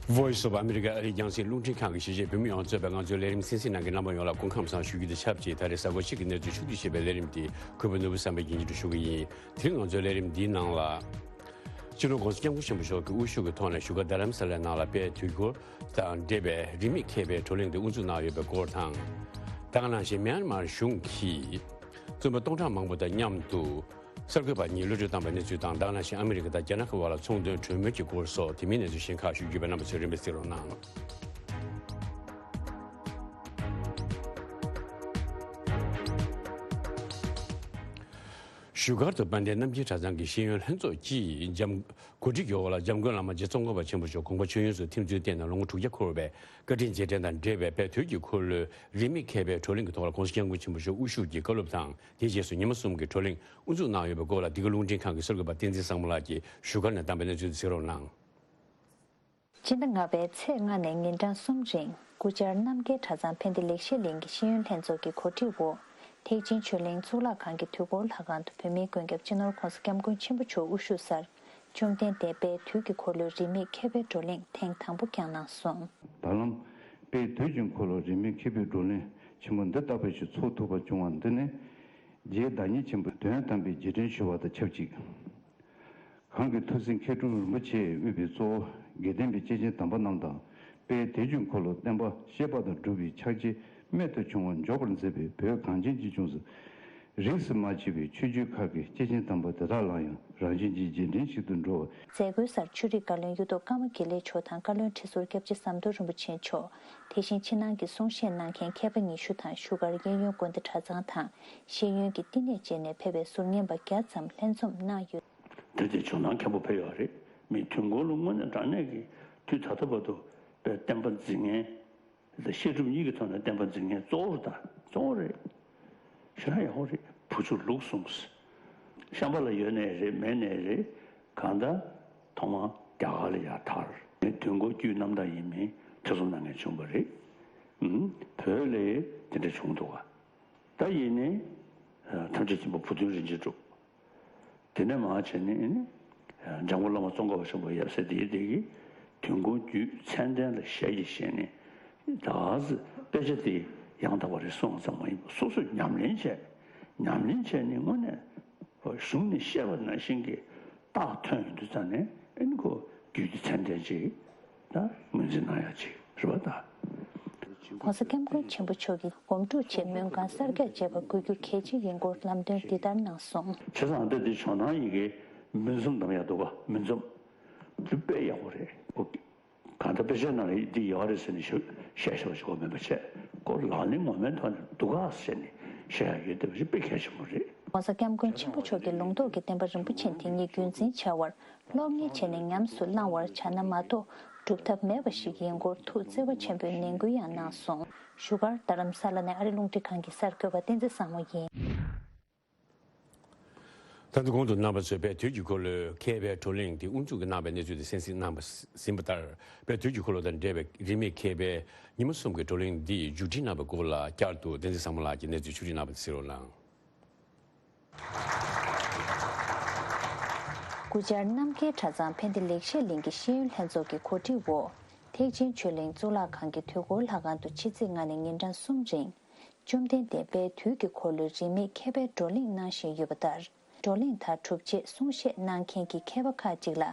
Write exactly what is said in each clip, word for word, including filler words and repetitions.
Voice of America ཨ་རིའི་རྒྱང་སྲིང་རླུང་འཕྲིན་ཁང་གི་གཞིས་བྱེས་བོད་མི་ཡོངས་གཙོས་པའི་ང་ཚོའི་ལས་རིམ་གསན་གཟིགས་གནང་མཁན་རྣམ་པ་ཡོངས་ལ་སྐུ་ཁམས་བཟང་ཞུ་རྒྱུ་དང་ཆབས་ཅིག་ད་རེས་གཟའ་འཁོར་གཅིག་གི་གནས་ཚུལ་ཕྱོགས་བསྡུས་བྱས་པའི་ལས་རིམ་འདི་གུས་པ་ནོར་བུ་བསམ་འཕེལ་གྱིས་སྙན་སྒྲོན་ཞུ་གི་ཡིན། དེ་རིང་ང་ཚོའི་ལས་རིམ་འདིའི་ནང་ལ། སྤྱི་ནོར་༸གོང་ས་༸སྐྱབས་མགོན་ཆེན་པོ་མཆོག་གི་དབུ་བཞུགས་ཀྱི་ཐོག་ནས་བཞུགས་སྒར་རྡ་རམ་ས་ལའི་ནང་ལ་དཔལ་དུས་འཁོར་དང་འབྲེལ་བའི་རིས་མེད་མཁས་པའི་བགྲོ་གླེང་དེ་དབུ་འཛུགས་གནང་ཡོད་པའི་སྐོར་དང་། ད་ག་ནང་བཞིན་མྱན་མར་གཞུང་གིས་བཙོན་པ་སྟོང་ཕྲག་མང་པོ་དང་མཉམ་དུ་གསར་འགོད་པ་གཉིས་གློད་གྲོལ་བཏང་པའི་གནས་ཚུལ་དང་། ད་ག་ནང་བཞིན་ཨ་མི་རི་ཀ་དང་རྒྱ་ནག་གི་དབར་ལ་ཚོང་དོན་གྲོས་མོལ་གྱི་སྐོར་སོགས་དེ་མིན་གནས་ཚུལ་གཞན་ཁག་ཞུ་རྒྱུ་ཡོད་པས་རྣམ་པ་ཚོས་རིམ་པས་གཟིགས་རོགས་གནང་། བཞུགས་སྒར་དུ་དཔལ་ལྡན་རྣམ་རྒྱལ་གྲྭ་ཚང་གི་ཤེས་ཡོན་ལྷན་ཚོགས་ཀྱིས་འཇམ་གོ་སྒྲིག་ཡོད་ལ། འཇམ་མགོན་བླ་མ་རྗེ་ཙོང་ཁ་པ་ཆེན་པོ་མཆོག་དགོངས་པ་ཆོས་དབྱིངས་སུ་ཐིམ་ཚུལ་བརྟེན་ནས་ལོ་ངོ་དྲུག་བརྒྱ་འཁོར་བའི་བཀའ་དྲིན་རྗེས་དྲན་དང་འབྲེལ་བའི་དཔལ་དུས་ཀྱི་འཁོར་ལོའི་རིས་མེད་མཁས་པའི་བགྲོ་གླེང་གི་ཐོག་ལ་༸གོང་ས་༸སྐྱབས་མགོན་ཆེན་པོ་མཆོག་དབུ་བཞུགས་ཀྱིས་བཀའ་སློབ་དང་། དེའི་རྗེས་སུ་ཉི་མ་གསུམ་གྱི་བགྲོ་གླེང་དབུ་འཛུགས་གནང་ཡོད་པའི་སྐོར་ལ། འདི་ག་རླུང་འཕྲིན་ཁང་གི་གསར་འགོད་པ་བསྟན་འཛིན་བཟང་མོ་ལགས་ཀྱིས་བཞུགས་སྒར་ནས་བཏང་པའི་གནས་ཚུལ་དེ་གཟིགས་རོགས་གནང་། ཕྱི་ཟླ་ལྔ་པའི་ཚེས་ལྔ་ནས་ཉིན་གྲངས་གསུམ་རིང་སྐུ་བཅར་རྣམ་རྒྱལ་གྲྭ་ཚང་ཕན་བདེ་ལེགས་བཤད་གླིང་གི་ཤེས་ཡོན་ལྷན་ཚོགས་ཀྱི་གོ་སྒྲིག་འོག་ཐེག་ཆེན་ཆོས་གླིང་གཙུག་ལག་ཁང་གི་དུས་འཁོར་ལྷ་ཁང་དུ་བོད་མིའི་མགོན་སྐྱབས་སྤྱི་ནོར་༸གོང་ས་༸སྐྱབས་མགོན་ཆེན་པོ་མཆོག་དབུ་བཞུགས་སར་བཅོམ་ལྡན་འདས་དཔལ་དུས་ཀྱི་འཁོར་ལོའི་རིས་མེད་མཁས་པའི་བགྲོ་གླེང་ཐེངས་དང་པོ་བསྐྱངས་གནང་སོང་། ད་ལམ་དཔལ་དུས་ཀྱི་འཁོར་ལོ་རིས་མེད་མཁས་པའི་བགྲོ་གླེང་ཆེན་པོ་འདི་ལྟ་བུ་ཞིག་ཚོགས་ཐུབ་པ་བྱུང་བ་འདི་ནི། རྗེའི་བདག་ཉིད་ཆེན་པོས་དོན་དམ་པའི་རྗེས་དྲན་ཞུ་བ་དང་ཆབས་ཅིག་གང་གི་ཐུགས་སྲས་མཁས་གྲུབ་རིན་པོ་ཆེས་དབུས་པའི་གཙོ་བོ་དགེ་ལྡན་པའི་སྐྱེས་ཆེན་དམ་པ་རྣམས་དང་། དཔལ་དུས་ཀྱི་འཁོར་ལོ་བསྟན་པ་བཤད་པ་དང་སྒྲུབ་པའི་ཕྱག་རྗེས་རྨད་དུ་བྱུང་བ་འཇོག་པར་མཛད་པའི་བོད་གངས་ཅན་གྱི་ལྗོངས་སུ། རིས་སུ་མ་ཆད་པའི་ཆོས་བརྒྱུད་ཁག་གི་སྐྱེས་ཆེན་དམ་པ་དེ་དག་ལ་ཡང་རང་བཞིན་གྱི་རྗེས་དྲན་ཞིག་ཏུ་འགྲོ་བ། མཛད་སྒོའི་སར་ཆོས་རིག་བཀའ་བློན་གཡུ་ཐོག་ཀརྨ་དགེ་ལེགས་མཆོག་དང་བཀའ་བློན་ཁྲི་ཟུར་སྐྱབས་རྗེ་ཟམ་གདོང་རིན་པོ་ཆེ་མཆོག་དེ་བཞིན་ཕྱི་ནང་གི་གསུང་བཤད་གནང་མཁན་མཁས་པ་ཉི་ཤུ་དང་བཞུགས་སྒར་གཡས་གཡོན་དགོན་སྡེ་གྲྭ་ཚང་དང་ཤེས་ཡོན་གྱི་བསྟི་གནས་བཅས་ནས་ཕེབས་པའི་ཟུར་ཉན་པ་བརྒྱ་ཙམ་ལྷན་འཛོམས་གནང་ཡོད། དེ་དེ་ཇོ་ནང་མཁན་པོ་ཕེབས་ཡོད་རེད། མི་དུས་འཁོར་ལོ་དངོས་གནས་དྲང་གནས་ཀྱི་དུས་ད་ལྟ་བར་དུ་བསྟན་པ་འཛིན་མཁན་དང་བཤད་སྒྲུབ་གཉིས་ཀྱི་ཐོག་ནས་བསྟན་པ་འཛིན་མཁན་གཙོ་བོ་རེད་ད། གཙོ་བོ་རེད། ཞེ་དྲག་ཡག་པོ་རེད། བུ་ཆུང་ལུག་གསུངས། ཤམ་པ་ལ་ཡོད་ནའི་རེད་མེད་ནའི་རེད། གང་ལྟར་ཐོག་མར་རྒྱ་གར་ལ་ཡར་དར། མི་དུས་འཁོར་བརྒྱུད་རྣམ་དག་ཡིན་མིན་ཐེ་ཚོམ་གནང་མཁན་བྱུང་བ་རེད། ཨུམ། བོད་ལ་དེ་འདྲ་བྱུང་འདུག་ག་ད་ཡིན་ནའི་ཐམས་ཅད་མཁྱེན་པ་བུ་སྟོན་རིན་ཆེན་གྲུབ། དེ་ནས་མར་བྱས་ནས་ཨེ་ནི། འཇམ་མགོན་བླ་མ་ཙོང་ཁ་པ་ཆེན་པོ་ཡབ་སྲས་དེའི་སྡེ་གི་དུས་འཁོར་བརྒྱུད་མཚན་ལྡན་ལ་ཞལ་གྱིས་བཞེས་ནས། ད་ག་ཟེ་དཔེ་ཆ་དེ་ཡང་དག་པ་རེད་གསུངས་པ་ཙམ་མ་ཡིན་པར་སོ་སོས་ཉམས་ལེན་བྱས། ཉམས་ལེན་བྱས་ནས་དངོས་གནས་གཞུང་ནས་བཤད་པ་ནང་བཞིན་གྱི་རྟགས་ཐོན་ཡོང་དུས་ཙམ་ནས་ཨེ་ནི་ཁོ་རྒྱུད་ཀྱི་མཚན་ལྡན་ཅིག་ད་ངོས་འཛིན་གནང་ཡག་ཅིག་རེད་པ་ད། ༸གོང་ས་༸སྐྱབས་མགོན་ཆེན་པོ་མཆོག་གི་སྒོམ་སྒྲུབ་ཆེད་སྨོན་ཁང་གསར་རྒྱག་བྱེད་པ་དགོས་རྒྱུ་གལ་ཆེ་ཡིན་སྐོར་ལམ་སྟོན་འདི་ལྟར་གནང་སོང་། བྱས་ཙང་ད་འདི་ཇོ་ནང་ཡི་གེ་མུན་འཛོམས་གདམ་ཡག་འདུག་ག་མུན་འཛོམས། འདི་དཔེ་ཡག་པོ་རེད། ཨོ་ཀེ། གང་ལྟར་དཔེ་ཆའི་ནང་ལ་འདི་ཡོད་རེད་ཟེར་ནས་ཞུ་བཤད་ཤོག་ཞུ་བ་མིན་པ་བྱས། ཁོ་ལག་ལེན་ངོ་མའི་ཐོག་ནས་འདུག་ག་ཟེར་ནས་བཤད་ཡག་ཡོད་བསྡད་པ་ཞིག་དཔེ་གལ་ཆེན་པོ་རེད། ༸གོང་ས་༸སྐྱབས་མགོན་ཆེན་པོ་མཆོག་གི་ལུང་རྟོགས་ཀྱི་བསྟན་པ་རིན་པོ་ཆེ་འདི་ཉིད་རྒྱུན་འཛིན་བྱ་བར། སློབ་གཉེར་བྱས་ནས་ཉམས་སུ་བླང་བར་བྱ་ན་མ་གཏོགས་སྒྲུབ་ཐབས་མེད་པ་ཞིག་ཡིན་སྐོར་ཐུགས་བརྩེ་བ་ཆེན་པོས་ནན་སྐུལ་ཡང་གནང་སོང་། བཞུགས་སྒར་རྡ་རམ་ས་ལ་ནས་ཨ་རི་རླུང་འཕྲིན་ཁང་གི་གསར་འགོད་པ་བསྟན་འཛིན་བཟང་མོ་ཡིན། ད་དུང་གོང་དུ་རྣམ་པ་ཚོས་དཔལ་དུས་ཀྱི་འཁོར་ལོའི་མཁས་པའི་བགྲོ་གླེང་དེ་དབུ་འཛུགས་ཀྱིས་གནང་པའི་གནས་ཚུལ་དེ་གསན་གཟིགས་གནང་པ་ཟིན་པ་ལྟར། དཔལ་དུས་ཀྱི་འཁོར་ལོ་དང་འབྲེལ་བའི་རིས་མེད་མཁས་པའི་ཉི་མ་གསུམ་གྱི་བགྲོ་གླེང་འདི་མཇུག་སྒྲིལ་གནང་པའི་སྐོར་ལ་བསྐྱར་དུ་བསྟན་འཛིན་བཟང་མོ་ལགས་ཀྱིས་གནས་ཚུལ་ཕྱོགས་སྒྲིག་གནང་པ་དེ་གཟིགས་རོགས་གནང་། སྐུ་བཅར་རྣམ་རྒྱལ་གྲྭ་ཚང་ཕན་བདེ་ལེགས་བཤད་གླིང་གི་ཤེས་ཡོན་ལྷན་ཚོགས་ཀྱི་གོ་སྒྲིག་འོག་ཐེག་ཆེན་ཆོས་གླིང་གཙུག་ལག་ཁང་གི་དུས་འཁོར་ལྷ་ཁང་དུ་ཕྱི་ཚེས་ལྔ་ནས་ཉིན་གྲངས་གསུམ་རིང་བཅོམ་ལྡན་འདས་དཔལ་དུས་ཀྱི་འཁོར་ལོའི་རིས་མེད་མཁས་པའི་བགྲོ་གླེང་གནང་བཞིན་ཡོད་པ་ལྟར། བགྲོ་གླེང་དང་གྲུབ་རྗེས་གསུང་བཤད་གནང་མཁན་གྱི་མཁས་པ་ཁག་ཅིག་ལ་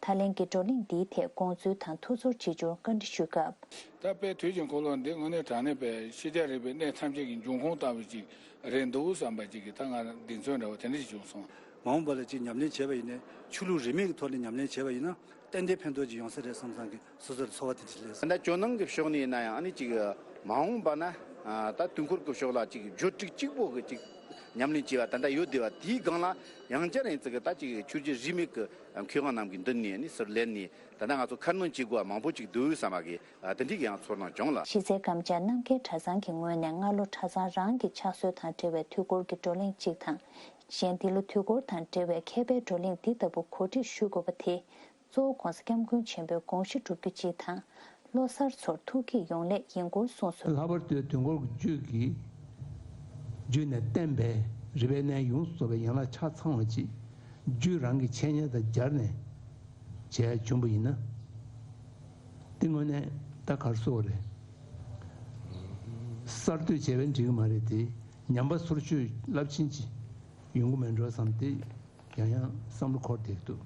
ད་ལན་གྱི་བགྲོ་གླེང་འདིའི་ཐད་དགོངས་ཚུལ་དང་ཐུགས་ཚོར་ཅིག་སྦྱོར་བཀའ་འདྲི་ཞུས་སྐབས། ད་དཔལ་དུས་ཀྱི་འཁོར་ལོ་འདི་དངོས་གནས་དྲང་གནས་པའི་ཤེས་བྱ་རིག་པའི་གནས་ཐམས་ཅད་ཀྱི་འབྱུང་ཁུངས་ལྟ་བུ་ཅིག་རེད་འདུག་བསམ་པ་ཅིག་གིས་ད་ང་གདེང་ཚོད་འདྲ་བོ་དེ་འདྲ་ཞིག་བྱུང་སོང་། མ་འོངས་པ་ལ་ཅིག་ཉམས་ལེན་བྱས་པ་ཡིན་ན་ཆོས་ལུགས་རིས་མེད་ཀྱི་ཐོག་ནས་ཉམས་ལེན་བྱས་པ་ཡིན་ན་ཏན་ཏན་ཕན་ཐོགས་ཅིག་ཡོང་ས་རེད་བསམ་བསམ་གྱི་སོ་སོར་ཚོར་བ་དེ་འདྲ་སླེབས་སོང་། ད་ཇོ་ནང་གི་ཕྱོགས་ནས་ཡིན་ན་ཡང་ཨ་ནི་ཅིག་མ་འོངས་པ་ན་ད་དུས་འཁོར་གྱི་ཕྱོགས་ལ་ཅིག་བརྗོད་བྲིས་གཅིག་པོ་གི་ཅིག་ཉམས་ལེན་བྱས་པ་ད་ལྟ་ཡོད་བསྡད་པ་དེའི་སྒང་ལ་ཡང་བསྐྱར་ཡིན་ཙི་གི་ད་ཅིག་ཆོས་བརྒྱུད་རིས་མེད་ཀྱི་མཁས་དབང་རྣམས་ཀྱི་མདུན་ནས་ཨ་ནི་ཟུར་ལེན་ནས་ད་ལྟ་ང་ཚོ་ཁ་སྣོན་བྱེད་དགོས་པ་མང་པོ་ཅིག་འདུག་བསམ་པ་གི་དེ་འདྲའི་ཡང་ཚོར་སྣང་བྱུང་ལ། གཞི་རྩའི་གམ་བཅའ་རྣམ་རྒྱལ་གྲྭ་ཚང་གི་ངོས་ནས་སྔ་ལོ་གྲྭ་ཚང་རང་གི་ཕྱག་སྲོལ་དང་འབྲེལ་བའི་དུས་འཁོར་གྱི་བགྲོ་གླེང་གཅིག་དང་། གཞན་འདི་ལོ་དུས་འཁོར་དང་འབྲེལ་བའི་མཁས་པའི་བགྲོ་གླེང་འདི་ལྟ་བུ་གོ་སྒྲིག་ཞུ་དགོས་པ་དེ། གཙོ་བོ་༸གོང་ས་༸སྐྱབས་མགོན་ཆེན་པོའི་དགོངས་གཞི་སྒྲུབ་རྒྱུ་གཅིག་དང་། ལོ་གསར་ཚོར་ཐུགས་བསྐྱེད་ཡོང་སླད་ཡིན་སྐོར་གསུངས་སོང་། ལྷག་པར་དུ་དུས་འཁོར་གྱི་བརྒྱུད་ཀྱི་བརྒྱུད་ནས་བསྟན་པའི་རིག་པའི་གནས་ཡོངས་སུ་རྫོགས་པའི་ཡན་ལག་ཆ་ཚང་བ་ཅིག་བརྒྱུད་རང་གི་འཆད་ཉན་དང་སྦྱར་ནས་བྱས་བྱུང་བ་ཡིན་ན། འདི་དངོས་གནས་ད་གར་སོ་རེད། གསར་གཏོད་བྱས་པས་འགྲིག་གི་མ་རེད་དེ། ཉམས་པ་སོར་ཆུད་རླབས་ཆེན་ཅིག་ཡོང་གི་མེད་འགྲོ་བསམ་སྟེ་ཡང་ཡང་བསམ་བློ་འཁོར་བསྡད་འདུག་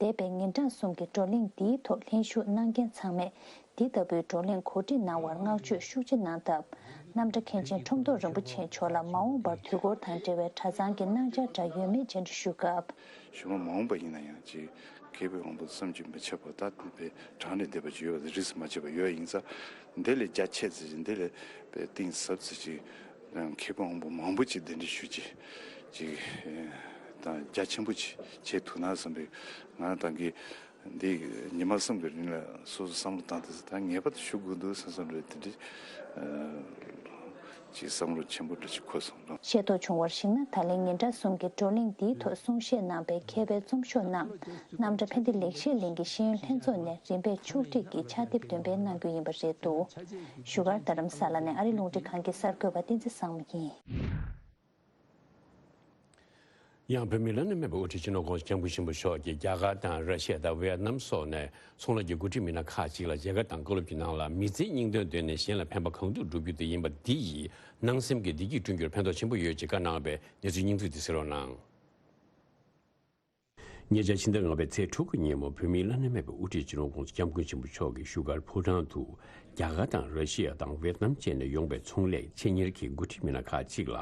འདས་པའི་ཉིན་གྲངས་གསུམ་གྱི་བགྲོ་གླེང་འདིའི་ཐོག་ལྷན་ཞུགས་གནང་མཁན་ཚང་མས་འདི་ལྟ་བུའི་བགྲོ་གླེང་གོ་སྒྲིག་གནང་བར་བསྔགས་བརྗོད་ཤུགས་ཆེ་གནང་སྟབས། གནམ་གྲྭ་མཁན་ཆེན་ཁྲོམ་ཐོག་རིན་པོ་ཆེ་མཆོག་ལ་མ་འོངས་པར་དུས་འཁོར་དང་འབྲེལ་བའི་གྲྭ་ཚང་གི་གནང་བྱ་འདྲ་ཡོད་མེད་བཅར་འདྲི་ཞུ་སྐབས། གཞུག་མ་མ་འོངས་པ་ཡིན་ན་ཡང་ཅིག་མཁས་པའི་དབང་པོ་བསམ་གྱིས་མི་ཁྱབ་པ་ད་ལྟ་བའི་གྲངས་ལས་འདས་པ་ཅིག་ཡོད་པ་དེ་རིས་སུ་མ་ཆད་པ་ཡོད་ཡིན་ཙང་། འདི་ལས་རྒྱ་ཆེ་ཙི་ཅིག་འདི་ལས་པའི་གཏིང་ཟབ་ཙི་ཅིག་མཁས་པའི་དབང་པོ་མང་པོ་ཅིག་གདན་འདྲེན་ཞུ་ཅིག་ཅིག་དང་རྒྱ་ཆེན་པོ་ཅིག་བྱེད་ཐུབ་ན་བསམ་པའི་ང་རང་ད་གིན་འདི་ཉི་མ་གསུམ་གྱི་རིང་ལ་སོ་སོ་བསམ་བློ་བཏང་སྟེ་ད་ངེས་པར་དུ་ཞུ་དགོས་འདུག་བསམ་བསམ་རེད། དེ་འདྲ་ཅིག་བསམ་བློ་ཆེན་པོ་འདྲ་ཅིག་འཁོར་སོང་། ཤེས་རྟོགས་བྱུང་བར་གཞིགས་ན། ད་ལན་ཉིན་གྲངས་གསུམ་གྱི་བགྲོ་གླེང་འདིའི་ཐོག་གསུང་བཤད་གནང་པའི་མཁས་པའི་རྩོམ་ཤོག་རྣམས་གནམ་གྲྭ་ཕན་བདེ་ལེགས་བཤད་གླིང་གི་ཤེས་ཡོན་ལྷན་ཚོགས་ནས་རིམ་པས་ཕྱོགས་སྒྲིག་གིས་ཕྱག་དེབ་འདོན་སྤེལ་གནང་རྒྱུ་ཡིན་པ་རེད་འདུག་བཞུགས་སྒར་རྡ་རམ་ས་ལ་ནས་ཨ་རི་རླུང་འཕྲིན་ཁང་གི་གསར་འགོད་པ་བསྟན་འཛིན་བཟང་མོ་ཡིན། ཡང་བོད་མིའི་བླ་ན་མེད་པའི་དབུ་ཁྲིད་སྤྱི་ནོར་༸གོང་ས་༸སྐྱབས་མགོན་ཆེན་པོ་མཆོག་གིས་རྒྱ་གར་དང་ར་ཤི་ཡ་དང་ཝེ་ཡེད་ནམ་སོགས་ནས་ཚོང་ལས་ཀྱི་འགོ་ཁྲིད་མི་སྣ་ཁག་ཅིག་ལ་མཇལ་ཁ་དང་བཀའ་སློབ་ཀྱི་ནང་ལ། མི་ཚེའི་སྙིང་དོན་དོན་ནས་གཞན་ལ་ཕན་པ་གང་ཐུབ་བསྒྲུབ་རྒྱུ་དེ་ཡིན་པ་འདི་ཡིས་ནང་སེམས་ཀྱི་བདེ་སྐྱིད་བསྐྲུན་རྒྱུར་ཕན་ཐོགས་ཆེན་པོ་ཡོད་ཅེས་བཀའ་གནང་བའི་གནས་ཚུལ་སྙིང་བསྡུས་དེ་གསན་རོགས་གནང་། ཉེ་ཆར་ཕྱི་ཟླ་ལྔ་པའི་ཚེས་དྲུག་གི་ཉིན་མོ་བོད་མིའི་བླ་ན་མེད་པའི་དབུ་ཁྲིད་སྤྱི་ནོར་༸གོང་ས་༸སྐྱབས་མགོན་ཆེན་པོ་མཆོག་གིས་བཞུགས་སྒར་ཕོ་བྲང་དུ་རྒྱ་གར་དང་ར་ཤི་ཡ་དང་ཝེ་ཏི་ནམ་བཅས་ནས་ཡོང་པའི་ཚོང་ལས་ཆེད་གཉེར་གྱི་འགོ་ཁྲིད་མི་སྣ་ཁག་ཅིག་ལ།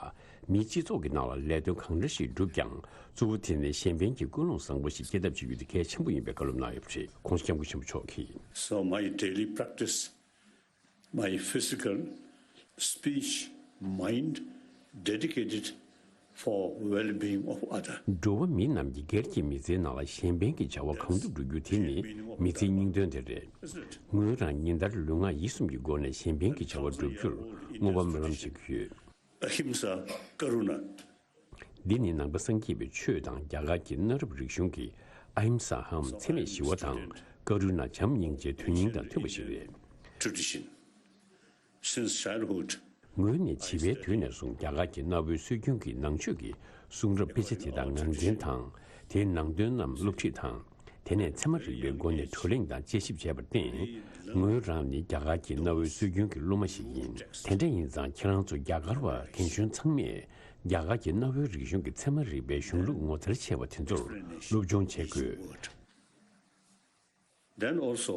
མིའི་སྤྱི་ཚོགས་ཀྱི་ནང་ལ་ལས་དོན་གང་འདྲ་ཞིག་བསྒྲུབས་ཀྱང་། གཙོ་བོ་དེ་ནི་གཞན་ཕན་གྱི་ཀུན་སློང་བཟང་པོ་ཞིག་སྐྱེད་ཐབས་བྱེད་རྒྱུ་དེ་གལ་ཆེན་པོ་ཡིན་པའི་བཀའ་སློབ་གནང་ཡོད་པ་རེད། ༸གོང་ས་༸སྐྱབས་མགོན་ཆེན་པོ་མཆོག་གིས། So my daily practice, my physical, speech, mind dedicated for well-being of other. འགྲོ་བ་མི་རྣམས་ཀྱི་སྒེར་གྱི་མི་ཚེའི་ནང་ལ་གཞན་ཕན་གྱི་བྱ་བ་གང་ཐུབ་བསྒྲུབ་རྒྱུ་དེ་ནི་མི་ཚེའི་སྙིང་དོན་དེ་རེད། ངོས་རང་ཉིན་ལྟར་ལུས་ངག་ཡིད་གསུམ་གྱི་སྒོ་ནས་གཞན་ཕན་གྱི་བྱ་བ་བསྒྲུབ་རྒྱུར་བསྔོ་བ་སྨོན་ལམ་བྱེད་ཀྱི་ཡོད། Ahimsa Karuna. འདི་ནི་ནང་པ་སངས་རྒྱས་པའི་ཆོས་དང་རྒྱ་གར་གྱི་གནའ་རབས་རིག་གཞུང་གི་ཨ་ཧིམ་ས་འམ་འཚེ་མེད་ཞི་བ་དང་ཀ་རུ་ཎ་བྱམས་སྙིང་རྗེའི་དོན་སྙིང་དང་མཐུན་པ་ཞིག་རེད། Tradition. Since childhood, ངོས་ནས་བྱིས་པའི་དུས་ནས་བཟུང་རྒྱ་གར་གྱི་གནའ་བོའི་སྲོལ་རྒྱུན་གྱི་ནང་ཆོས་ཀྱི་གསུང་རབ་དཔེ་ཆ་དེ་དག་ངར་འཛིན་དང་། དེའི་ནང་དོན་རྣམས་སློབ་ཁྲིད་དང་། དེ་ནས་ཚད་མ་རིག་པའི་སྒོ་ནས་བགྲོ་གླེང་དང་དཔྱད་ཞིབ་བྱས་པར་བརྟེན། ངོས་རང་ནི་རྒྱ་གར་གྱི་གནའ་བོའི་སྲོལ་རྒྱུན་གྱི་སློབ་མ་ཞིག་ཡིན། དེ་འདྲ་ཡིན་ཙང་ཁྱེད་རང་ཚོ་རྒྱ་གར་བ་རྒན་གཞོན་ཚང་མས་རྒྱ་གར་གྱི་གནའ་བོའི་རིག་གཞུང་གི་ཚད་མ་རིག་པའི་གཞུང་ལུགས་ངོ་མཚར་ཆེ་བ་དེ་ཚོར་སློབ་སྦྱོང་བྱེད་དགོས། Then also,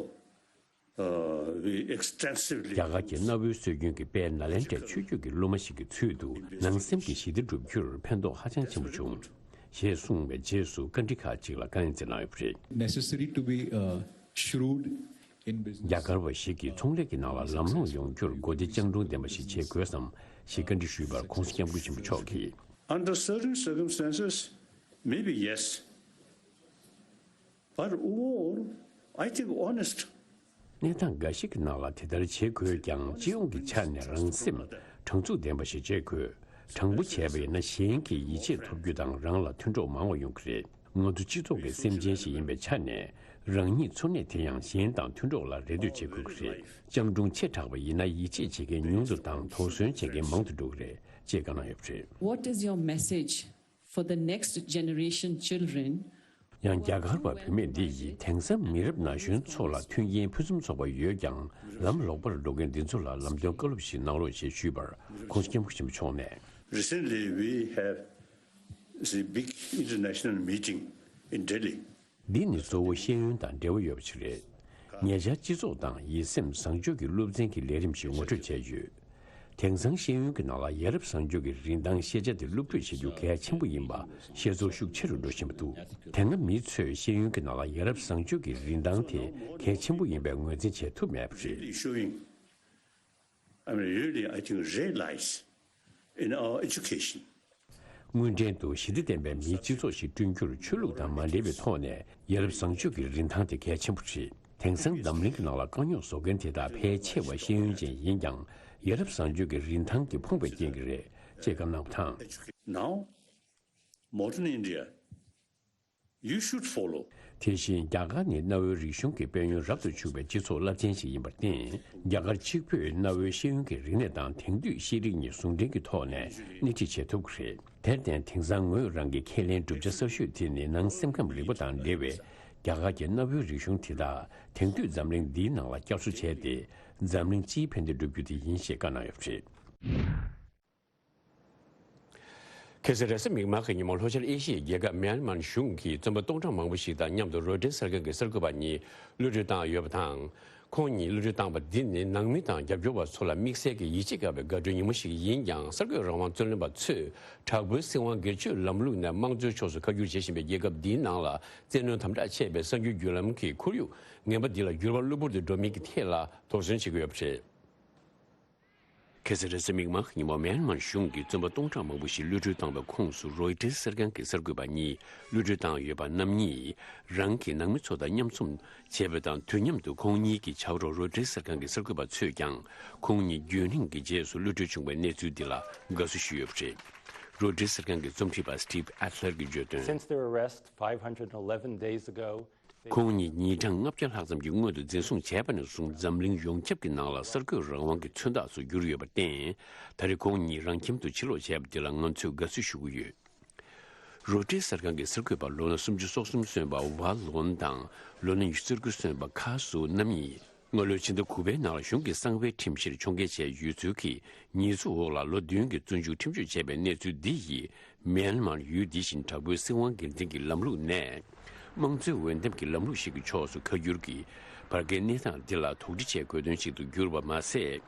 uh, we extensively རྒྱ་གར་གྱི་གནའ་བོའི་སྲོལ་རྒྱུན་གྱི་དཔལ་ནཱ་ལེནྡྲའི་ཆོས་བརྒྱུད་ཀྱི་སློབ་མ་ཞིག་གི་ཚུལ་དུ་ནང་སེམས་ཀྱི་ཞི་བདེ་བསྒྲུབ་རྒྱུར་ཕན་ཐོགས་ཧ་ཅང་ཆེན་པོ་བྱུང་། ཞེས་གསུངས་པའི་རྗེས་སུ་བཀའ་འདྲི་ཁག་ཅིག་ལ་བཀའ་ལན་སྩལ་གནང་ཡོད་པ་རེད། Necessary to be, uh, shrewd in business. རྒྱ་གར་བ་ཞིག་གིས་ཚོང་ལས་ཀྱི་ནང་ལ་ལམ་ལྷོང་ཡོང་རྒྱུར་གོ་བདེ་སྤྱང་གྲུང་ལྡན་པ་ཞིག་བྱེད་དགོས་སམ་ཞེས་བཀའ་འདྲི་ཞུས་པར་༸གོང་ས་༸སྐྱབས་མགོན་ཆེན་པོ་མཆོག་གིས། Under certain circumstances, maybe yes. But overall, I think honest. གནས་སྟངས་འགའ་ཞིག་གི་ནང་ལ་དེ་ལྟར་བྱེད་དགོས་ཀྱང་། སྤྱི་ཡོངས་ཀྱི་ཆ་ནས་རང་སེམས་དྲང་ཚུགས་ལྡན་པ་ཞིག་བྱེད་དགོས། དྲང་པོ་བྱས་པ་ཡིན་ན་གཞན་གྱིས་ཡིད་ཆེས་ཐོབ་རྒྱུ་དང་རང་ལ་མཐུན་གྲོགས་མང་བ་ཡོང་གི་རེད། ང་ཚོ་སྤྱི་ཚོགས་ཀྱི་སེམས་ཅན་ཞིག་ཡིན་པའི་ཆ་ནས་རང་ཉིད་འཚོ་གནས་དེ་ཡང་གཞན་དང་མཐུན་གྲོགས་ལ་རེ་ལྟོས་བྱེད་དགོས་ཀྱི་རེད། སྤྱང་གྲུང་ཆེ་དྲགས་པ་ཡིན་ན་ཡིད་ཆེས་བྱེད་མཁན་ཉུང་དུ་དང་དོགས་ཟོན་བྱེད་མཁན་མང་དུ་འགྲོ་གི་རེད་ཅེས་བཀའ་གནང་ཡོད་པ་རེད། What is your message for the next generation children? ཡང་རྒྱ་གར་བ་བུད་མེད་འདི་ཡིས་དེང་སང་མི་རབས་ན་གཞོན་ཚོ་ལ་མཐུན་རྐྱེན་ཕུན་སུམ་ཚོགས་པ་ཡོད་ཀྱང་། ལམ་ལོག་པར་འགྲོ་མཁན་འདི་ཚོ་ལ་ལམ་སྟོན་བཀའ་སློབ་ཞིག་གནང་རོགས་ཞེས་ཞུས་པར་༸གོང་ས་༸སྐྱབས་མགོན་ཆེན་པོ་མཆོག་ནས། Recently, we have the big international meeting in Delhi. འདི་ནི་གཙོ་བོ་ཤེས་ཡོན་དང་འབྲེལ་བ་ཡོད་པ་ཞིག་རེད། ཉེ་ཆར་སྤྱི་ཚོགས་དང་ཡིད་སེམས་བཟང་སྤྱོད་ཀྱི་སློབ་ཚན་གྱི་ལས་རིམ་ཞིག་ངོ་སྤྲོད་བྱས་ཡོད། དེང་སང་ཤེས་ཡོན་གྱི་ནང་ལ་ཡ་རབས་བཟང་སྤྱོད་ཀྱི་རིན་ཐང་ཤེས་བྱ་དེ་སློབ་ཁྲིད་བྱེད་རྒྱུ་གལ་ཆེན་པོ་ཡིན་པ་ཤེས་ཚོར་ཤུགས་ཆེ་རུ་འགྲོ་བཞིན་པ་འདུག་དེ་སྔ་མི་ཚོས་ཤེས་ཡོན་གྱི་ནང་ལ་ཡ་རབས་བཟང་སྤྱོད་ཀྱི་རིན་ཐང་དེ་གལ་ཆེན་པོ་ཡིན་པའི་ངོས་འཛིན་བྱེད་ཐུབ་མེད་པ་རེད། Really showing, I mean, really, I think, realize in our education. དངོས་འབྲེལ་དུ་ཞི་བདེ་ལྡན་པའི་མིའི་སྤྱི་ཚོགས་ཤིག་བསྐྲུན་རྒྱུར་ཆོས་ལུགས་དང་མ་འབྲེལ་བའི་ཐོག་ནས་ཡ་རབས་བཟང་སྤྱོད་ཀྱི་རིན་ཐང་དེ་གལ་ཆེན་པོ་རེད། དེང་སང་འཛམ་གླིང་གི་ནང་ལ་དཀའ་རྙོག་བཟོ་མཁན་དེ་དག་ཕལ་ཆེ་བ་ཤེས་ཡོན་ཅན་ཡིན་ཀྱང་། ཡ་རབས་བཟང་སྤྱོད་ཀྱི་རིན་ཐང་གིས་ཕོངས་པའི་རྐྱེན་གྱིས་རེད་ཅེས་བཀའ་གནང་བ་དང་། Now, modern India, you should follow. དེ་བཞིན་རྒྱ་གར་ནི་གནའ་བོའི་རིག་གཞུང་གི་དཔལ་ཡོན་རབ་ཏུ་ཕྱུག་པའི་སྤྱི་ཚོགས་རླབས་ཆེན་ཞིག་ཡིན་པར་བརྟེན། རྒྱ་གར་གཅིག་པུས་གནའ་བོའི་ཤེས་ཡོན་གྱི་རིག་གནས་དང་དེང་དུས་ཤེས་རིག་གཉིས་ཟུང་འབྲེལ་གྱི་ཐོག་ནས་སྣེ་ཁྲིད་བྱེད་ཐུབ་ཀྱི་རེད། དེར་བརྟེན། དེང་སང་ངོས་རང་གི་ཁས་ལེན་བསྒྲུབ་བྱ་གསར་ཤོས་དེ་ནི་ནང་སེམས་ཁམས་རིག་པ་དང་འབྲེལ་བའི་ རྒྱ་གར་གྱི་གནའ་བོའི་རིག་གཞུང་དེ་དག་དེང་དུས་འཛམ་གླིང་འདིའི་ནང་ལ་བསྐྱར་གསོ་བྱས་ཏེ། འཛམ་གླིང་སྤྱིའི་ཕན་བདེ་བསྒྲུབ་རྒྱུ་དེ་ཡིན་ཞེས་བཀའ་གནང་ཡོད་པ་རེད། ཁ་སང་རེས་གཟའ་མིག་དམར་གྱི་ཉིན་མོ་ལྷོ་ཤར་ཨེ་ཤི་ཡའི་རྒྱལ་ཁབ་མྱན་མར་གཞུང་གིས་བཙོན་པ་སྟོང་ཕྲག་མང་པོ་ཞིག་དང་མཉམ་དུ་རོའི་ཊར་གསར་ཁང་གི་གསར་འགོད་པ་གཉིས་གློད་གྲོལ་བཏང་ཡོད་པ་དང་། ཁོང་གཉིས་གློད་གྲོལ་བཏང་བ་འདི་ནི་ནང་མི་དང་རྒྱབ་སྐྱོར་བ་ཚོ་ལ་དམིགས་བསལ་གྱི་ཡིད་ཆེས་དཀར་བའི་དགའ་སྤྲོའི་ཉིན་མོ་ཞིག་ཡིན་ཀྱང་། གསར་འགོད་རང་དབང་རྩོད་ལེན་པ་ཚོས་དྲག་པོའི་སྲིད་དབང་སྒེར་གཅོད་ལམ་ལུགས་ནས་དམངས་གཙོའི་ཕྱོགས་སུ་ཁ་བསྒྱུར་བྱེད་བཞིན་པའི་རྒྱལ་ཁབ་འདིའི་ནང་ལ་བཙན་གནོན་དམ་དྲག་ཆེ་བའི་གསར་འགྱུར་བརྒྱུད་ལམ་གྱི་ཁོར་ཡུག་ངན་པ་འདི་ལ་འགྱུར་བ་གློ་བུར་དུ་འགྲོ་མིན་གྱི་ཐད་ལ་དོགས་ཟོན་བྱེད་ཀྱི་ཡོད་པ་རེད། ཁ་སང་རེས་གཟའ་མིག་དམར་གྱི་ཉིན་མོ་མྱན་མར་གཞུང་གིས་བཙོན་པ་སྟོང་ཕྲག་མང་པོ་ཞིག་གློད་གྲོལ་བཏང་བའི་ཁོངས་སུ་རོའི་ཊར་གསར་ཁང་གི་གསར་འགོད་པ་གཉིས་གློད་གྲོལ་བཏང་ཡོད་པ་རྣམ་གཉིས་རང་གི་ནང་མི་ཚོ་དང་མཉམ་འཛོམས་བྱས་པ་དང་། དུས་མཉམ་དུ་ཁོང་གཉིས་ཀྱི་ཆ་རོགས་རོའི་ཊར་གསར་ཁང་གི་གསར་འགོད་པ་ཚོས་ཀྱང་ཁོང་གཉིས་རྒྱུན་རིང་གི་རྗེས་སུ་གློད་གྲོལ་བྱུང་བའི་གནས་ཚུལ་འདི་ལ་དགའ་བསུ་ཞུས་ཡོད་པ་རེད། རོའི་ཊར་གསར་ཁང་གི་རྩོམ་སྒྲིག་པ་Steve Adler གྱིས་བརྗོད་དོན། Since their arrest five hundred eleven days ago, ཁོང་གཉིས་ཉིན་གྲངས་ལྔ་བརྒྱ་ལྷག་ཙམ་གྱི་སྔོན་དུ་འཛིན་བཟུང་བྱས་པ་ནས་བཟུང་འཛམ་གླིང་ཡོངས་ཁྱབ་ཀྱི་ནང་ལ་གསར་འགོད་རང་དབང་གི་མཚོན་རྟགས་སུ་གྱུར་ཡོད་པར་བརྟེན། ད་རེས་ཁོང་གཉིས་རང་ཁྱིམ་དུ་ཕྱིར་ལོག་བྱས་པ་འདི་ལ་ང་ཚོས་དགའ་བསུ་ཞུ་གི་ཡོད། རོའི་ཊར་གསར་ཁང་གི་གསར་འགོད་པ་ལོ་ན་སུམ་ཅུ་སོ་གསུམ་སོན་པ་ཝ་ལོན་དང་ལོ་ན་ཉི་ཤུ་རྩ་དགུ་སོན་པ་ཁ་སུ་རྣམ་གཉིས། སྔ་ལོའི་ཕྱི་ཟླ་དགུ་པའི་ནང་ལ་གཞུང་གིས་གསང་བའི་ཁྲིམས་གཞིར་ཕྱོགས་འགལ་བྱས་ཡོད་ཚུལ་གྱི་ཉེས་འཛུགས་འོག་ལ་ལོ་བདུན་གྱི་བཙོན་འཇུག་ཁྲིམས་གཅོད་བྱས་པའི་གནས་ཚུལ་འདི་ཡིས། མྱན་མར་ཡུལ་འདི་བཞིན་དྲག་པོའི་སྲིད་དབང་སྒེར་འཛིན་གྱི་ལམ་ལུགས་ནས། དམངས་གཙོའི་འོས་འདེམས་ཀྱི་ལམ་ལུགས་ཤིག་གི་ཕྱོགས་སུ་ཁ་བསྒྱུར་གྱིས། བར་བརྒལ་གནས་སྟངས་འདི་ལ་དོགས་འདྲི་བྱེད་དགོས་དོན་ཞིག་ཏུ་གྱུར་པ་མ་ཟད།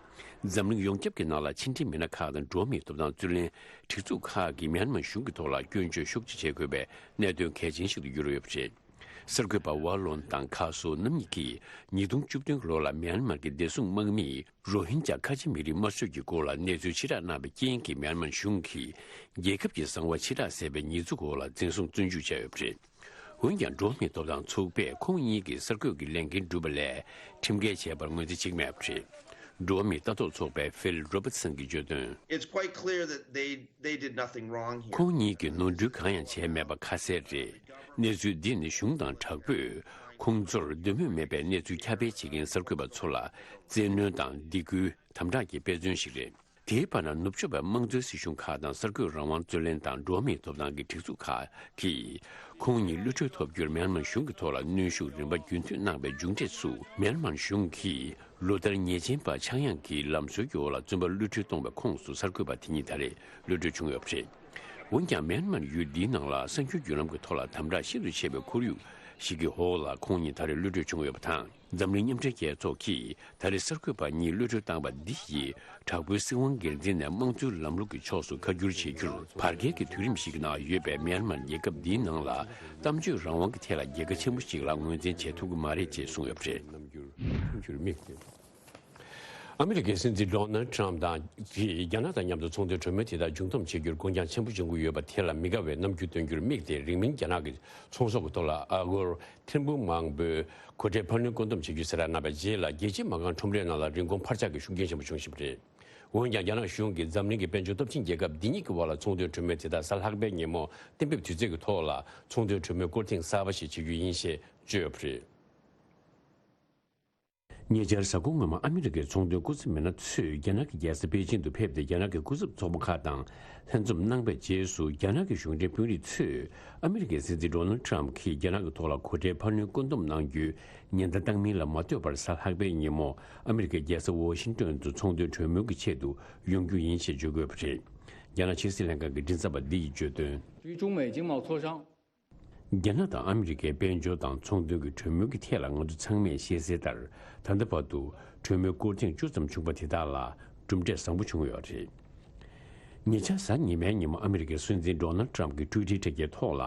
འཛམ་གླིང་ཡོངས་ཁྱབ་ཀྱི་ནང་ལ་ཕྱི་འབྲེལ་མི་སྣ་ཁག་དང་འགྲོ་བ་མིའི་ཐོབ་ཐང་རྩོད་ལེན་སྒྲིག་འཛུགས་ཁག་གིས་མྱན་མར་གཞུང་གི་ཐོག་ལ་སྐྱོན་བརྗོད་ཤུགས་ཆེ་བྱེད་དགོས་པའི་གནད་དོན་གལ་ཆེན་ཞིག་ཏུ་གྱུར་ཡོད་པ་རེད། གསར་འགོད་པ་ཝ་ལོན་དང་ཁ་སོ་རྣམ་གཉིས་ཀྱིས་ཉིས་སྟོང་བཅུ་བདུན་གྱི་ལོ་ལ་མྱན་མར་གྱི་བདེ་སྲུང་དམག་མིས་རོ་ཧིན་ཇཱ་ཁ་ཆེ་མི་རིགས་དམར་གསོད་ཀྱི་སྐོར་ལ་གནས་ཚུལ་ཕྱིར་བསྒྲགས་གནང་བའི་རྐྱེན་གྱིས་མྱན་མར་གཞུང་གིས་རྒྱལ་ཁབ་ཀྱི་གསང་བ་ཕྱིར་བསྒྲགས་ཟེར་བའི་ཉེས་འཛུགས་འོག་ལ་འཛིན་བཟུང་བཙོན་འཇུག་བྱས་ཡོད་པ་རེད། འོན་ཀྱང་། འགྲོ་བ་མིའི་ཐོབ་ཐང་ཚོགས་པས་ཁོང་གཉིས་ཀྱིས་གསར་འགོད་ཀྱི་ལས་འགན་བསྒྲུབས་པ་ལས་ཁྲིམས་འགལ་བྱས་པར་ངོས་འཛིན་བྱེད་ཀྱི་མེད་པ་རེད། འགྲོ་བ་མིའི་ལྟ་རྟོག་ཚོགས་པའི་ཕིལ་རོ་བར་ཏི་སན་གྱིས་བརྗོད་དོན། It's quite clear that they, they did nothing wrong here. ཁོང་གཉིས་ཀྱིས་ནོར་འཁྲུལ་གང་ཡང་བྱས་མེད་པ་ཁ་གསལ་རེད། གནས་ཚུལ་འདི་ནི་གཞུང་དང་དྲག་པོས་ཁོང་ཚོར་འདོད་མོས་མེད་པའི་གནས་ཚུལ་ཁྱབ་སྤེལ་བྱེད་མཁན་གསར་འགོད་པ་ཚོ་ལ་བཙན་གནོན་དང་སྡིགས་སྐུལ་དམ་དྲག་གི་དཔེ་མཚོན་ཞིག་རེད། དེའི་བར་ན། ནུབ་ཕྱོགས་པའི་དམངས་གཙོའི་སྲིད་གཞུང་ཁག་དང་གསར་འགོད་རང་དབང་རྩོད་ལེན་དང་འགྲོ་བ་མིའི་ཐོབ་ཐང་གི་སྒྲིག་འཛུགས་ཁག་གིས། ཁོང་གཉིས་གློད་གྲོལ་ཐོབ་རྒྱུར་མྱན་མར་གཞུང་གི་ཐོག་ལ་གནོན་ཤུགས་རིམ་པ་རྒྱུན་མཐུད་གནང་བའི་མཇུག་འབྲས་སུ། མྱན་མར་གཞུང་གིས་ལོ་ལྟར་ཉེས་ཅན་པ་ཆག་ཡང་གི་ལམ་སྲོལ་གྱི་འོག་ལ་བཙོན་པ་གློད་གྲོལ་གཏོང་བའི་ཁོངས་སུ་གསར་འགོད་པ་དེ་གཉིས་ད་རེས་གློད་གྲོལ་བྱུང་ཡོད་པ་རེད། འོན་ཀྱང་། མྱན་མར་ཡུལ་འདིའི་ནང་ལ་གསར་འགྱུར་བརྒྱུད་ལམ་གྱི་ཐོག་ལ་དམ་དྲག་ཤིན་ཏུ་ཆེ་བའི་ཁོར་ཡུག་ཞིག་གི་འོག་ལ་ཁོང་གཉིས་ད་རེས་གློད་གྲོལ་བྱུང་ཡོད་པ་དང་། འཛམ་གླིང་མཉམ་འབྲེལ་རྒྱལ་ཚོགས་ཀྱིས་ད་རེས་གསར་འགོད་པ་གཉིས་གློད་གྲོལ་བཏང་བ་འདི་ཡིས། དྲག་པོའི་སྲིད་དབང་སྒེར་འཛིན་ནས་དམངས་གཙོའི་ལམ་ལུགས་ཀྱི་ཕྱོགས་སུ་ཁ་བསྒྱུར་བྱེད་རྒྱུར། བར་བརྒལ་གྱི་དུས་རིམ་ཞིག་གི་ནང་ཡོད་པའི་མྱན་མར་རྒྱལ་ཁབ་འདིའི་ནང་ལ་གཏམ་བརྗོད་རང་དབང་གི་ཐད་ལ་རྒྱལ་ཁ་ཆེན་པོ་ཞིག་ལ་ངོས་འཛིན་བྱེད་ཐུབ་ཀྱི་མ་རེད་ཅེས་གསུངས་ཡོད་པ་རེད། ཨ་མི་རི་ཀའི་སྲིད་འཛིན་ཌོ་ནལ་ཊམ་དང་གིས་རྒྱ་ནག་དང་མཉམ་དུ་ཚོང་དོན་གྲོས་མོལ་དེ་དག་མཇུག་བསྡོམས་བྱེད་རྒྱུར་འགོད་འགྱངས་ཆེན་པོ་འབྱུང་གི་ཡོད་པ་དེ་ལ་མི་དགའ་བའི་རྣམ་འགྱུར་སྟོན་རྒྱུར་དམིགས་ཏེ། རིང་མིན་རྒྱ་ནག་གི་ཚོང་ཟོག་གི་ཐོག་ལ་ཨ་སྒོར་ཐེར་འབུམ་མང་པོའི་གོ་ཁྲལ་འཕར་སྣོན་བཀོད་འདོམས་བྱེད་རྒྱུ་ཟེར་ཡག་གནང་བའི་རྗེས་ལ། རྒྱལ་སྤྱིའི་མ་རྐང་ཁྲོམ་རའི་ནང་ལ་རིན་གོང་འཕར་ཆག་གི་ཤུགས་རྐྱེན་ཆེན་པོ་བྱུང་བཞིན་པ་རེད། འོན་ཀྱང་། རྒྱ་ནག་གཞུང་གིས་འཛམ་གླིང་གི་དཔལ་འབྱོར་སྟོབས་ཆེན་རྒྱལ་ཁབ་འདི་གཉིས་ཀྱི་དབར་ལ་ཚོང་དོན་གྲོས་མོལ་དེ་དག་གཟའ་ལྷག་པའི་ཉིན་མོ་གཏན་འབེབས་དུས་ཚོད་ཀྱི་ཐོག་ལ་ཚོང་དོན་གྲོས་མོལ་སྐོར་ཐེངས་གསར་པ་ཞིག་བྱེད་རྒྱུ་ཡིན་ཞེས་བརྗོད་ཡོད་པ་རེད། ཉེ་ཆར། གཟའ་འཁོར་སྔོན་མ་ཨ་མི་རི་ཀའི་ཚོང་དོན་སྐུ་ཚབ་མི་སྣ་ཚོས་རྒྱ་ནག་གི་རྒྱལ་ས་པེ་ཅིང་དུ་ཕེབས་ཏེ། རྒྱ་ནག་གི་སྐུ་ཚབ་ཚོགས་པ་ཁག་དང་ལྷན་འཛོམས་གནང་བའི་རྗེས་སུ། རྒྱ་ནག་གི་གཞུང་འབྲེལ་དཔོན་རིགས་ཚོས་ཨ་མི་རི་ཀའི་སྲིད་འཛིན་ཌོ་ནལ་ཊམ་གྱིས་རྒྱ་ནག་གི་ཐོག་ལ་གོ་ཁྲལ་འཕར་སྣོན་བཀོད་འདོམས་གནང་རྒྱུའི་ཉེན་བརྡ་བཏང་མིན་ལ་མ་ལྟོས་པར། གཟའ་ལྷག་པའི་ཉིན་མོ་ཨ་མི་རི་ཀའི་རྒྱལ་ས་ཝོ་ཤིང་ཏོན་དུ་ཚོང་དོན་གྲོས་མོལ་གྱི་ཆེད་དུ་ཡོང་རྒྱུ་ཡིན་ཞེས་བརྗོད་དགོས་པ་རེད། རྒྱ་ནག་ཕྱི་སྲིད་ལྷན་ཁང་གི་མགྲིན་ཚབ་པ་འདི་ཡིས་བརྗོད་དོན། 对于中美经贸磋商 རྒྱ་ནག་དང་ཨ་མི་རི་ཀའི་དཔལ་འབྱོར་དང་ཚོང་དོན་གྱི་གྲོས་མོལ་གྱི་ཐད་ལ། ང་ཚོ་ཚང་མས་ཤེས་གསལ་ལྟར། ད་ལྟ་བར་དུ་གྲོས་མོལ་སྐོར་ཐེངས་བཅུ་ཙམ་བྱུང་བ་དེ་དག་ལ་གྲུབ་འབྲས་བཟང་པོ་བྱུང་ཡོད་རེད། ཉེ་ཆར་གཟའ་ཉི་མའི་ཉིན་མོ་ཨ་མི་རི་ཀའི་སྲིད་འཛིན་ཌོ་ནལ་ཊམ་གྱིས་ཊུའི་ཊར་དྲ་རྒྱའི་ཐོག་ལ།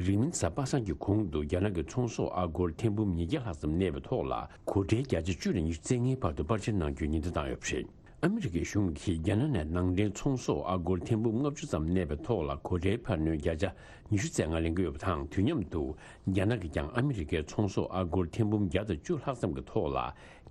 རིང་མིན་གཟའ་པ་སངས་ཀྱི་གོང་དུ་རྒྱ་ནག་གི་ཚོང་ཟོག་ཨ་སྒོར་ཐེར་འབུམ་ཉིས་བརྒྱ་ལྷག་ཙམ་གནས་པའི་ཐོག་ལ། གོ་ཁྲལ་བརྒྱ་ཆ་བཅུ་ནས་ཉི་ཤུ་རྩ་ལྔའི་བར་དུ་སྤར་ཆེན་གནང་རྒྱུའི་ཉེན་བརྡ་བཏང་ཡོད་པ་རེད། ཨ་མི་རི་ཀའི་གཞུང་གིས་རྒྱ་ནག་ནས་ནང་འདྲེན་ཚོང་ཟོག་ཨ་སྒོར་ཐེར་འབུམ་ལྔ་བཅུ་ཙམ་གནས་པའི་ཐོག་ལ་གོ་ཁྲལ་འཕར་སྣོན་བརྒྱ་ཆ་ཉི་ཤུ་རྩ་ལྔ་ལེན་གྱི་ཡོད་པ་དང་། དུས་མཉམ་དུ་རྒྱ་ནག་གིས་ཀྱང་ཨ་མི་རི་ཀའི་ཚོང་ཟོག་ཨ་སྒོར་ཐེར་འབུམ་བརྒྱ་དང་བཅུ་ལྷག་ཙམ་གྱི་ཐོག་ལ་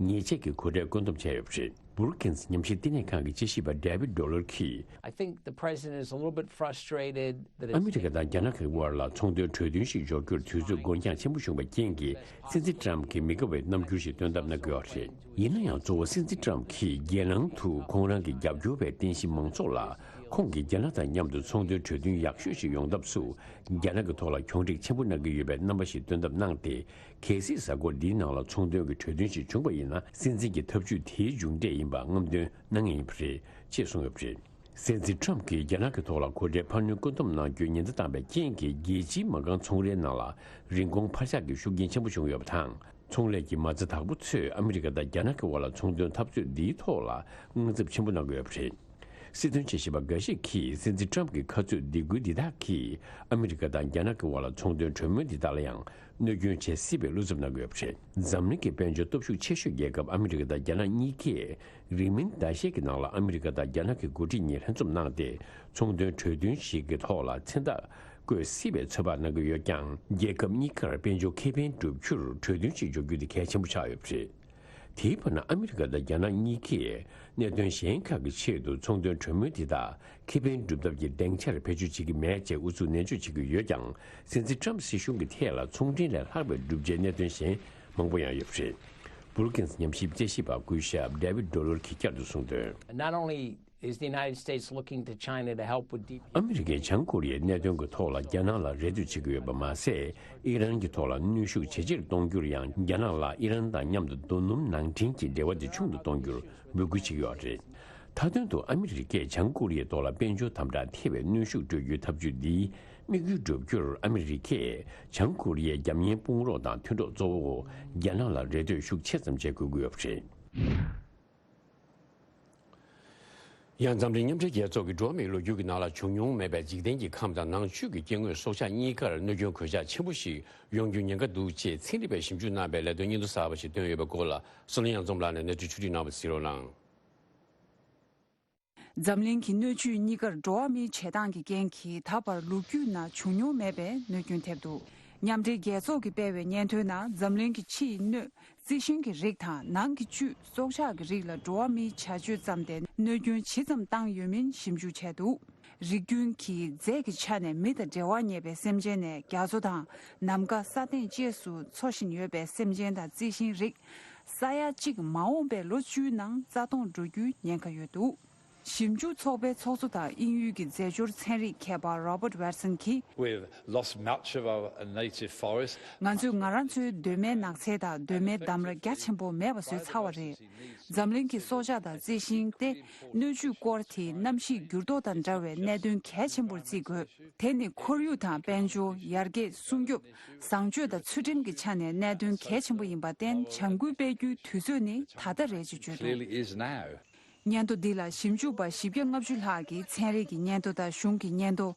ཉེས་ཆད་ཀྱི་གོ་ཁྲལ་བཀོད་འདོམས་བྱས་ཡོད་པ་རེད། བུ་རུ་ཀིན་སི་ཉམས་ཞིབ་བསྟི་གནས་ཁང་གི་དཔྱད་ཞིབ་པ་David Dollar གྱིས། I think the president is a little bit frustrated that it's ཨ་མི་རི་ཀ་དང་རྒྱ་ནག་གི་དབར་ལ་ཚོང་དོན་གྲོས་མཐུན་ཞིག་འཇོག་རྒྱུར་དུས་ཚོད་འགོར་འགྱངས་ཆེན་པོ་བྱུང་བའི་རྐྱེན་གྱིས། སྲིད་འཛིན་ཊམ་གྱིས་མི་དགའ་བའི་རྣམ་འགྱུར་ཞིག་སྟོན་ཐབས་གནང་གི་ཡོད་རེད། ཡིན་ན་ཡང་། གཙོ་བོ་སྲིད་འཛིན་ཊམ་གྱིས་རྒྱལ་ནང་དུ་ཁོང་རང་གི་རྒྱབ་སྐྱོར་བའི་རྟེན་གཞི་མང་ཚོགས་ལ་ ཁོང་གིས་རྒྱ་ནག་དང་མཉམ་དུ་ཚོང་དོན་གྲོས་མཐུན་ཡག་ཤོས་ཤིག་ཡོང་ཐབས་སུ། རྒྱ་ནག་གི་ཐོག་ལ་གྱོང་རིག་ཆེན་པོ་གནང་གི་ཡོད་པའི་རྣམ་པ་ཞིག་སྟོན་ཐབས་གནང་སྟེ། གལ་སྲིད་གཟའ་འཁོར་འདིའི་ནང་ལ་ཚོང་དོན་གྱི་གྲོས་མཐུན་ཞིག་བྱུང་པ་ཡིན་ན། སྲིད་འཛིན་གྱི་ཐབས་ཇུས་དེའི་མཇུག་འབྲས་ཡིན་པ་རྔམ་སྟོན་གནང་ངེས་ཡིན་པ་རེད་ཅེས་གསུངས་ཡོད་པ་རེད། སྲིད་འཛིན་ཊམ་གྱིས་རྒྱ་ནག་གི་ཐོག་ལ་གོ་ཁྲལ་འཕར་སྣོན་བཀོད་འདོམས་གནང་རྒྱུའི་ཉེན་བརྡ་བཏང་བའི་རྐྱེན་གྱིས། རྒྱལ་སྤྱིའི་མ་རྐང་ཚོང་རའི་ནང་ལ་རིན་གོང་འཕར་ཆག་གི་ཤུགས་རྐྱེན་ཆེན་པོ་བྱུང་ཡོད་པ་དང་། ཚོང་ལས་ཀྱི་མ་རྩ་བདག་པོ་ཚོས་ཨ་མི་རི་ཀ་དང་རྒྱ་ནག་གི་དབར་ལ་ཚོང་དོན་འཐབ་རྩོད་འདིའི་ཐོག་ལ་དངངས་འཚབ་ཆེན་པོ་གནང་གི་ཡོད་པ་རེད། སྲིད་དོན་དཔྱད་ཞིབ་པ་འགའ་ཤས་ཀྱིས། སྲིད་འཛིན་ཊམ་གྱི་ཁ་རྩོད་སྡིགས་སྐུལ་འདི་དག་གིས་ཨ་མི་རི་ཀ་དང་རྒྱ་ནག་གི་དབར་ལ་ཚོང་དོན་གྲོས་མོལ་འདི་དག་ལ་ཡང་གནོད་སྐྱོན་བྱེད་སྲིད་པའི་བློ་འཚབ་གནང་གི་ཡོད་པ་རེད། འཛམ་གླིང་གི་དཔལ་འབྱོར་སྟོབས་ཤུགས་ཆེ་ཤོས་རྒྱལ་ཁབ་ཨ་མི་རི་ཀ་དང་རྒྱ་ནག་གཉིས་ཀས། རིང་མིན་ཟླ་ཤས་ཀྱི་ནང་ལ་ཨ་མི་རི་ཀ་དང་རྒྱ་ནག་གི་འགོ་ཁྲིད་གཉིས་ལྷན་འཛོམས་གནང་སྟེ། ཚོང་དོན་གྲོས་མཐུན་ཞིག་གི་ཐོག་ལ་མཚན་རྟགས་བཀོད་སྲིད་པའི་ཚོད་དཔག་གནང་གི་ཡོད་ཀྱང་། རྒྱལ་ཁབ་གཉིས་ཀར་དཔལ་འབྱོར་ཁེ་ཕན་བསྒྲུབ་རྒྱུར་གྲོས་མཐུན་ཞིག་འཇོག་རྒྱུ་དེ་གལ་ཆེན་པོ་ཆགས་ཡོད་པ་རེད། དེའི་བར་ན། ཨ་མི་རི་ཀ་དང་རྒྱ་ནག་གཉིས་ཀས་གནད་དོན་གཞན་ཁག་གི་ཆེད་དུ་ཚོང་དོན་གྲོས་མོལ་དེ་དག་ཁེ་ཕན་སྒྲུབ་ཐབས་ཀྱི་སྡིངས་ཆར་བེད་སྤྱོད་བྱེད་ཀྱི་མེད་ཅེས་ཨུ་ཚུགས་ནན་བརྗོད་བྱེད་ཀྱི་ཡོད་ཀྱང་། སྲིད་འཛིན་ཊམ་སྲིད་གཞུང་གི་ཐད་ལ་ཚོང་འབྲེལ་ལས་ལྷག་པའི་བསྒྲུབ་བྱའི་གནད་དོན་གཞན་མང་པོ་ཡང་ཡོད་པ་རེད། བུ་རུ་ཀིན་སི་ཉམས་ཞིབ་དཔྱད་ཞིབ་པ་སྐུ་ཞབས་David Dollar གྱིས་བསྐྱར་དུ་གསུངས་དོན། Not only is the United States looking to China to help with deep Americaའི་བྱང་ཀོ་རི་ཡའི་གནད་དོན་གྱི་ཐོག་ལ་རྒྱ་ནག་ལ་རེ་ལྟོས་བྱེད་ཀྱི་ཡོད་པ་མ་ཟད། ཨི་རན་གྱི་ཐོག་ལ་གནོན་ཤུགས་ཇེ་ཆེར་གཏོང་རྒྱུར་ཡང་རྒྱ་ནག་ལ་ཨི་རན་དང་མཉམ་དུ་རྡོ་སྣུམ་ནང་འདྲེན་གྱི་འབྲེལ་བ་དེ་ཆུང་དུ་གཏོང་རྒྱུར་འབོད་སྐུལ་བྱེད་ཀྱི་ཡོད་རེད། མཐའ་དོན་དུ་ཨ་མི་རི་ཀས་བྱང་ཀོ་རི་ཡའི་ཐོག་ལ་དཔལ་འབྱོར་དམ་དྲག་ཐེ་བའི་གནོན་ཤུགས་སྤྲོད་རྒྱུའི་ཐབས་ཇུས་འདིའི་དམིགས་ཡུལ་བསྒྲུབ་རྒྱུར་ཨ་མི་རི་ཀས་བྱང་ཀོ་རི་ཡའི་རྒྱབ་གཉེར་དཔུང་རོགས་དང་མཐུན་གྲོགས་གཙོ་བོ་རྒྱ་ནག་ལ་རེ་ལྟོས་ཤུགས་ཆེ་ཙམ་བྱེད་དགོས་ཀྱི་ཡོད་པ་རེད། ཡང་འཛམ་གླིང་མཉམ་འབྲེལ་རྒྱལ་ཚོགས་ཀྱི་འགྲོ་བ་མིའི་ལོ་རྒྱུས་ཀྱི་ནང་ལ་བྱུང་མྱོང་མེད་པའི་འཇིག་རྟེན་གྱི་ཁམས་དང་ནང་ཆོས་ཀྱི་སྐྱེ་དངོས་སྲོག་ཆགས་གཉིས་ཀར་གནོད་སྐྱོན་གོད་ཆག་ཆེན་པོ་ཞིག་ཡོང་རྒྱུའི་ཉེན་ཁ་འདུག་ཅེས་ཚན་རིག་པས་ཞིབ་འཇུག་གནང་བའི་ལས་དོན་སྙིང་བསྡུས་གསར་པ་ཞིག་བཏོན་ཡོད་པའི་སྐོར་ལ། བསོད་ནམས་གཡང་འཛོམས་ལགས་ནས་གནས་ཚུལ་ཕྱོགས་སྒྲིག་གནང་བ་གཟིགས་རོགས་གནང་། འཛམ་གླིང་གི་སྣོད་བཅུད་གཉིས་ཀར་འགྲོ་བ་མིའི་བྱེད་སྟངས་ཀྱི་རྐྱེན་གྱིས་ད་བར་ལོ་རྒྱུས་ནང་བྱུང་མྱོང་མེད་པའི་གནོད་སྐྱོན་ཐེབས་འདུག་མཉམ་འབྲེལ་རྒྱལ་ཚོགས་ཀྱིས་སྤེལ་བའི་སྙན་ཐོའི་ནང་འཛམ་གླིང་གི་ཕྱིའི་སྣོད་རྩི་ཤིང་གི་རིགས་དང་ནང་གི་བཅུད་སྲོག་ཆགས་ཀྱི་རིགས་ལ་འགྲོ་བ་མིའི་བྱ་སྤྱོད་བརྩམས་ཏེ་གནོད་སྐྱོན་ཇི་ཙམ་བཏང་ཡོད་མིན་ཞིབ་འཇུག་བྱས་འདུག་རིགས་རྒྱུན་གྱི་རྫས་ཀྱི་ཆ་ནས་མི་དང་འབྲེལ་བ་ཉེ་བའི་སེམས་ཅན་ནས་རྒྱ་མཚོ་དང་ནམ་མཁའ་ས་སྟེང་བཅས་སུ་འཚོ་བཞིན་ཡོད་པའི་སེམས་ཅན་དང་རྩི་ཤིང་རིགས་ས་ཡ་གཅིག་མ་འོངས་པའི་ལོ་བཅུའི་ནང་རྩ་སྟོངས་འགྲོ་རྒྱུའི་ཉེན་ཁ་ཡོད་འདུག་ཞིབ་འཇུག་ཚོགས་པའི་ཚོགས་གཙོ་དང་དབྱིན་ཡུལ་གྱི་རྫས་སྦྱོར་ཚན་རིག་མཁས་པ་Robert Watson གྱིས། We've lost much of our native forest. ང་ཚོས་ང་རང་ཚོའི་གདོད་མའི་ནགས་ཚལ་དང་གདོད་མའི་འདམ་ར་རྒྱ་ཆེན་པོ་མེད་པ་བཟོས་ཚར་བ་རེད། འཛམ་གླིང་གི་སྲོག་ཆགས་དང་རྩི་ཤིང་སྟེ། སྣོད་བཅུད་སྐོར་དེ་གནམ་གཤིས་འགྱུར་ལྡོག་དང་འདྲ་བའི་གནད་དོན་གལ་ཆེན་པོར་བརྩི་དགོས། དེ་ནི་ཁོར་ཡུག་དང་དཔལ་འབྱོར། ཡར་རྒྱས། སྲུང་སྐྱོབ། བཟང་སྤྱོད་དང་ཚུལ་ཁྲིམས་ཀྱི་ཆ་ནས་གནད་དོན་གལ་ཆེན་པོ་ཡིན་པར་བརྟེན། བྱ་འགུལ་སྤེལ་རྒྱུའི་དུས་ཚོད་ནི་ད་ལྟ་རེད་ཅེས་བརྗོད་འདུག Clearly is now. སྙན་ཐོ་འདི་ལ་ཞིབ་འཇུག་པ་བཞི་བརྒྱ་ལྔ་བཅུ་ལྷག་གིས་ཚན་རིག་གི་སྙན་ཐོ་དང་གཞུང་གི་སྙན་ཐོ་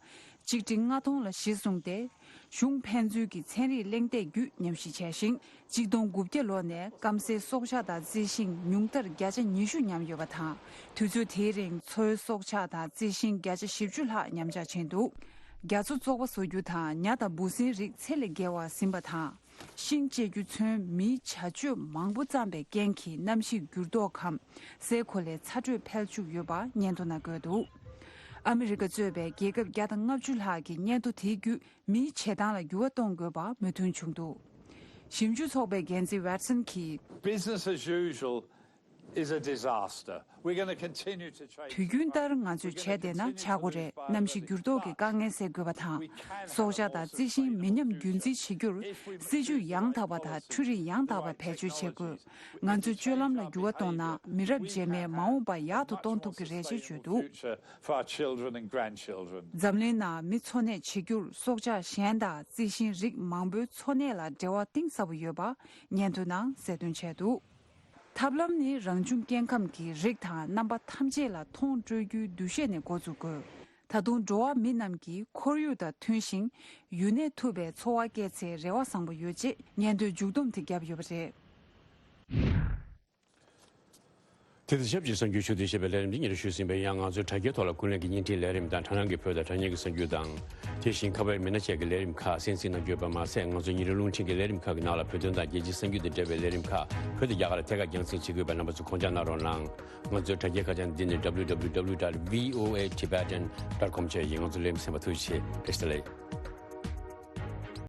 ཆིག་ཁྲི་ལྔ་སྟོང་ལ་གཞི་བཟུང་སྟེ། གཞུང་ཕན་ཚུན་གྱི་ཚན་རིག་གླེང་སྟེགས་བརྒྱུད་ཉམས་ཞིབ་བྱས་ཤིང་། གཅིག་སྟོང་དགུ་བརྒྱ་ལོ་ནས་སྐམ་སའི་སྲོག་ཆགས་དང་རྩི་ཤིང་ཉུང་མཐར་བརྒྱ་ཆ་ཉི་ཤུ་ཉམས་ཡོད་པ་དང་། དུས་ཚོད་དེའི་རིང་མཚོའི་སྲོག་ཆགས་དང་རྩི་ཤིང་བརྒྱ་ཆ་བཞི་བཅུ་ལྷག་ཉམས་ཆག་ཕྱིན་འདུག་རྒྱ་མཚོ་བཙོག་པ་བཟོ་རྒྱུ་དང་ཉ་དང་འབུ་སྲིན་རིགས་ཚད་ལས་བརྒལ་བ་ཟིན་པ་དང་། ཤིང་བཅད་རྒྱུ་ཚུན་མིའི་བྱ་སྤྱོད་མང་པོ་བརྩམས་པའི་རྐྱེན་གྱིས་གནམ་གཤིས་འགྱུར་ལྡོག་གམ་སའི་གོ་ལའི་ཚ་དྲོད་འཕེལ་བཅུག་ཡོད་པ་སྙན་ཐོ་ནང་འཁོད་འདུག་ཨ་མི་རི་ཀ་གཙོས་པའི་རྒྱལ་ཁབ་བརྒྱ་དང་ལྔ་བཅུ་ལྷག་གིས་སྙན་ཐོ་དེའི་བརྒྱུད་མིའི་བྱེད་སྟངས་ལ་འགྱུར་བ་གཏོང་དགོས་པ་མོས་མཐུན་བྱུང་འདུག་ཞིབ་འཇུག་ཚོགས་པའི་འགན་འཛིན་Watson གྱིས། Business as usual is a disaster. We're going to continue to chase དུས་རྒྱུན་ལྟར་ང་ཚོས་བྱས་བསྡད་ན་ཆག་སྒོ་རེད། གནམ་གཤིས་འགྱུར་ལྡོག་གི་དཀའ་ངལ་སེལ་དགོས་པ་དང་། སྲོག་ཆགས་དང་རྩི་ཤིང་མི་ཉམས་རྒྱུན་འཛིན་བྱེད་རྒྱུར་སྲིད་ཇུས་ཡང་དག་པ་དང་འཕྲུལ་རིག་ཡང་དག་པ་བེད་སྤྱོད་བྱེད་དགོས། ང་ཚོའི་སྤྱོད་ལམ་ལ་འགྱུར་བ་གཏོང་ན་མི་རབས་རྗེས་མའི་མ་འོངས་པ་ཡག་ཏུ་གཏོང་ཐུབ་ཀྱི་རེད་ཅེས་བརྗོད་འདུག Future for our children and grandchildren. འཛམ་གླིང་ནང་མི་འཚོ་གནས་བྱེད་རྒྱུར་སྲོག་ཆགས་གཞན་དང་རྩི་ཤིང་རིགས་མང་པོའི་འཚོ་གནས་ལ་འབྲེལ་བ་གཏིང་ཟབ་པོ་ཡོད་པ་སྙན་ཐོའི་ནང་གསལ་སྟོན་བྱས་འདུག་ཐབས་ལམ་ནི་རང་བྱུང་སྐྱེ་ཁམས་ཀྱི་རིགས་དང་རྣམ་པ་ཐམས་ཅད་ལ་མཐོང་སྤྲོད་རྒྱུའི་འདུ་ཤེས་ནས་འགོ་འཛུགས་དགོས། ད་དུང་འགྲོ་བ་མི་རྣམས་ཀྱིས་ཁོར་ཡུག་དང་མཐུན་ཞིང་ཡུན་གནས་ཐུབ་པའི་འཚོ་བ་སྐྱེལ་ཚེ་རེ་བ་བཟང་པོ་ཡོད་ཅེས་སྙན་ཐོའི་མཇུག་བསྡོམས་དེ་བརྒྱབ་ཡོད་པ་རེད། དེ་དང་ཆབས་ཅིག་གསར་འགྱུར་ཕྱོགས་བསྡུས་ཞེས་པའི་ལས་རིམ་འདི་སྙན་སྒྲོན་ཞུས་ཟིན་པས། ཡང་ང་ཚོའི་དྲ་རྒྱའི་ཐོག་ལ་ཀུན་གླེང་གི་བརྙན་འཕྲིན་ལས་རིམ་དང་། དྲ་ནང་གི་བོད་དང་དྲ་བརྙན་གྱི་གསར་འགྱུར་དང་། དེ་བཞིན་ཁ་པར་མི་སྣ་བཅས་ཀྱི་ལས་རིམ་ཁག་གསན་གཟིགས་གནང་རྒྱུ་ཡོད་པ་མ་ཟད། ང་ཚོའི་ཉིན་རེའི་རླུང་འཕྲིན་གྱི་ལས་རིམ་ཁག་གི་ནང་ལ་བོད་དོན་དང་རྒྱལ་སྤྱིའི་གསར་འགྱུར་དང་འབྲེལ་བའི་ལས་རིམ་ཁག་བོད་དང་རྒྱ་གར་ལ་ཐད་ཀར་རྒྱང་སྲིང་བྱེད་ཀྱི་ཡོད་པས། རྣམ་པ་ཚོས་གོ་རྒྱུ་གནང་རོགས་གནང་། ང་ཚོའི་དྲ་རྒྱའི་ཁ་བྱང་འདི་ནི་W W W dot V O A Tibetan dot com བཅས་ཡིན། ང་ཚོ་ལས་རིམ་གསན་པར་ཐུགས་རྗེ་ཆེ། བཀྲ་ཤིས་བདེ་ལེགས།